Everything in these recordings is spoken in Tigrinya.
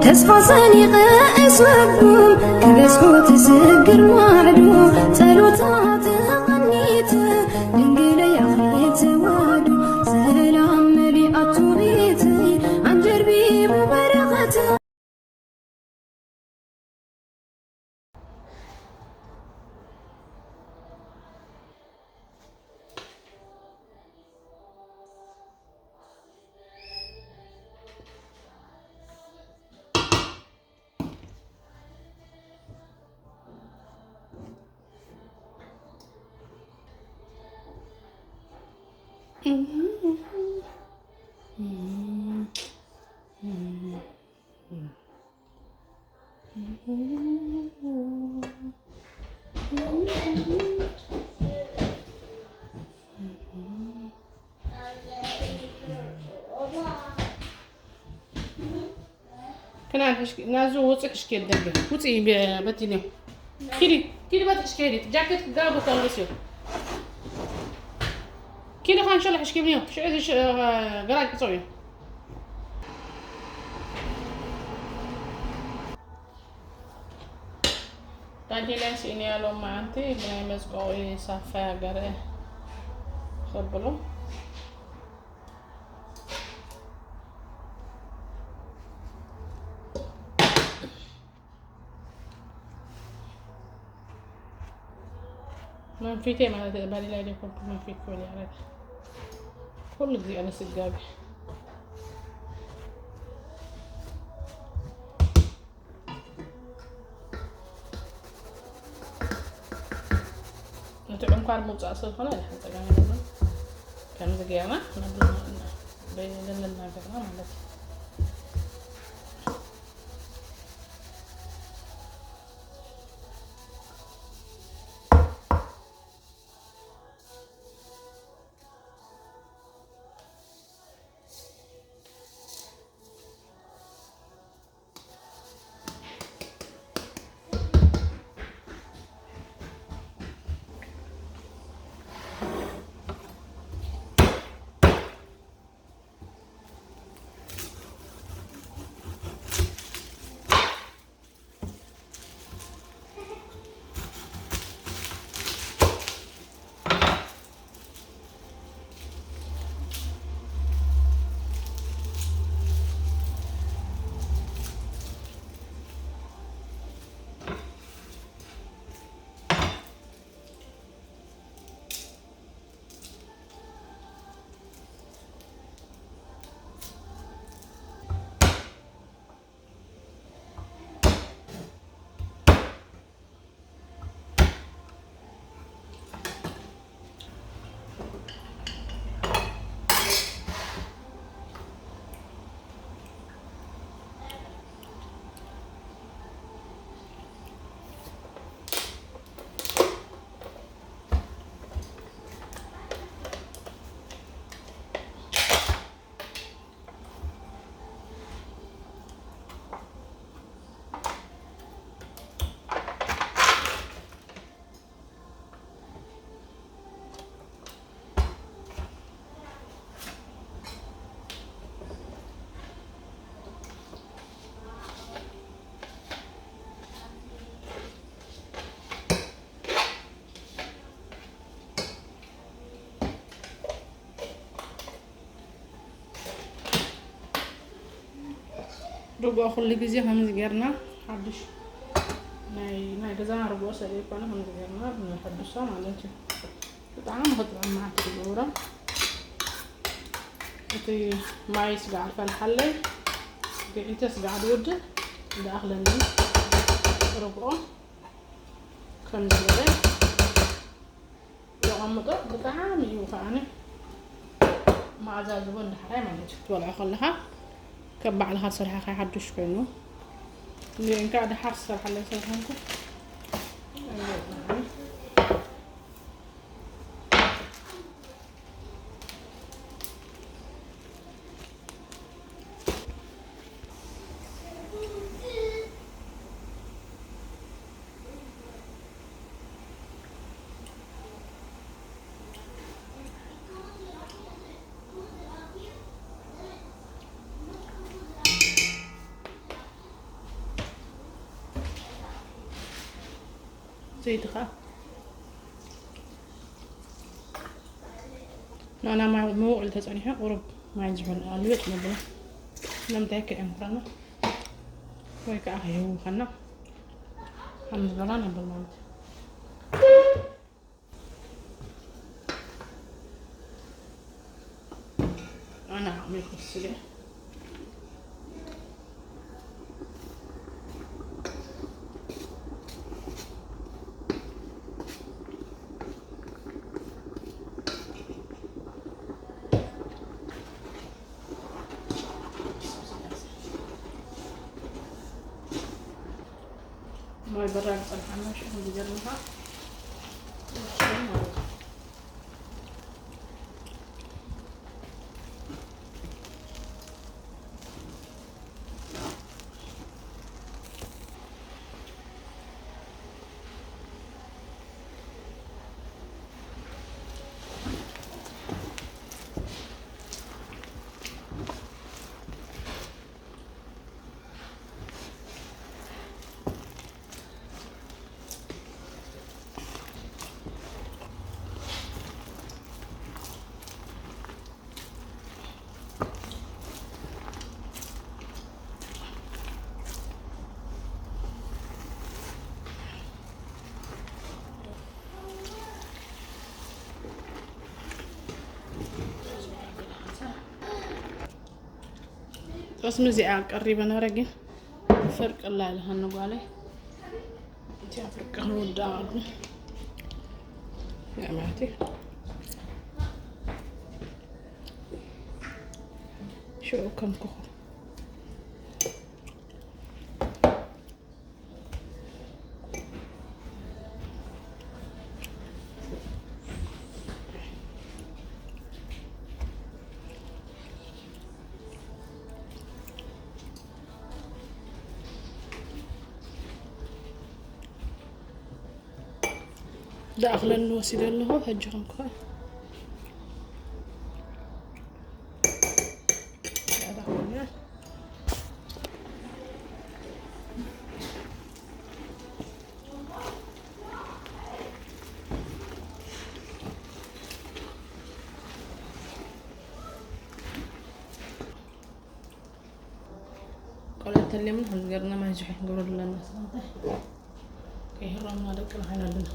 ተስፋ ሰኒቐ ኣይስወድኩም ክበዝሑ ትስግር ማዕዶ ጸሎታ ተቐኒተ ድንግለይ ኣኽሊል ተዋህዶ ሰላም መሊኣቱ ቤተይ ኣንጀርቢቡ በረኸታ። ክናን ሕሽኪ ናዙ ውፂ ሕሽኪ ደገ ውፂ በቲኒ ኪዲ ኪዲ በት ሕሽኪ ሄዲት ጃኬት ክጋቡ ከልብስ እዩ ኪዲ ካንሸሎ ሕሽኪ ብንዮ ሽዑ እዚ ገራጅ ክፀው እዩ ዳንዴላ ስኢነ ያለው ማንቲ ብናይ መዝቆዊ ሳፋ ያገረ ዘብሎ መንፊቴ ማለት ባሌ ላይ ደኮርኩ መንፊት ክብል ያረግ ኩሉ ጊዜ ኣነ ስጋቢ እቲ ዕንኳር ምውፃእ ስለዝኾነ ድሓን ፀገም የብሉን። ከምዚ ገይርና ነብልና በይንልና ገርና ማለት እዩ። ርግኦ ኩሉ ግዜ ከምዚ ጌርና ሓድሽ ናይ ናይ ገዛና ርግኦ ሰለ ይኮነ ከምዚ ጌርና ንሕድሶ ማለት እዩ። ብጣዕሚ ክጥዕም መዓት ዝገብሮ እቲ ማይ ስጋዕ ፈልሓለይ ግዒተ ስጋዕ ድውድእ ዝኣኽለኒ ርግኦ ከምዚ ገይረ የቐምጦ። ብጣዕሚ እዩ ከዓኒ መኣዛ ዝቦ እንዳሓራይ ማለት እዩ። ትበልዖ ከለኻ ከም ባዕልኻ ዝሰርሓኻ ሓዱሽ ኮይኑ እንዲን ከዓ ድሓር ዝሰርሓለይ ሰብ ኮንኩ ዘይትኻ ንና ማይ ምውቕ ኢሉ ተጸኒሑ ቁሩብ ማይ ዝሑል ኣልብጥ ነብሎ። ስለምንታይ ከየንፍረና ወይ ከዓ ከየህውኸና ከም ዝበላ ነብል ማለት እዩ። ኣነ ዓቕሚ ክስለ ማይ በራድ ጸንሓና ሽዑ ዝገርምኻ ጠስሚ እዚኣ ቀሪበ ነረ ግን ፍርቅ ላ ኢልሃኒ ጓለይ። እቲኣ ፍርቅ ክንውዳእ ኣሉ ያማቲ ሽዑ ከም ክኹ ዳእኽለኒ ወሲደ ኣለኹ። ሕጂ ከም ክኸ ቆልዑ ተልዮምና ከም ዝገርና ማይ ዝሑል ክንገብረሉ ኣለና። ስለምንታይ ከይህሮምና ደቅና ኮይና ኣለና።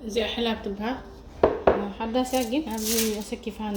እዚኣ ሕላብ ትበሃል። ሓዳስያ ግን ኣብዚ ኣሰኪፋን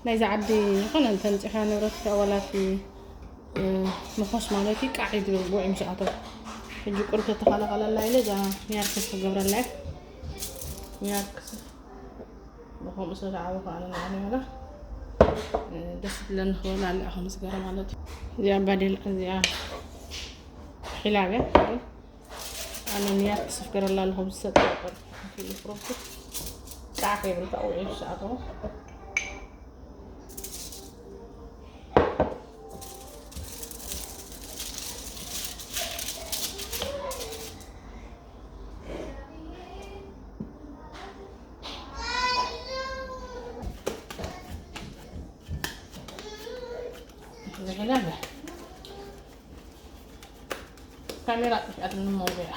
ናይዛ ዓዲ ይኾነ እንተምፂኻ ንብረት ዋላት እ፣ ምኾስ ማለት እዩ። ቃዕ እዩ ዝብል ጉዕ ምስ ኣተው። ሕጂ ቁርብ ተተኸላኸለላ ኢለ እዛ ሚያርክስ ክገብረላ እየ። ሚያርክስ ብኸምኡ ስለ ዝዓበኹ ኣነ ንዓነ ወላ፣ እ፣ ደስ ትብለኒ ክበላ ኣለኣ ከም ዝገረ ማለት እዩ። እዚኣ ባዴላ፣ እዚኣ ሒላብ እያ። ኣነ ሚያርክስ ክገብረላ ኣለኹ ብዝሰጥ ቁርብ። ቃዕ ከይብል ከዓ ውዒሉ ዝሰኣተዎ። ዝሕላለ ካሜራ ጥፍኣት ንምውያ።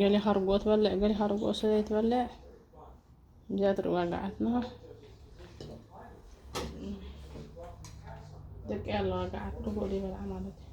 ገሊኻ ርጎ ትበልዕ፣ ገሊኻ ርጎ ስለ ትበልዕ እዚኣ ትርዋጋዓትና ደቂ ኣለዋ ጋዓት ርጎ ይበልዓ ማለት እዩ።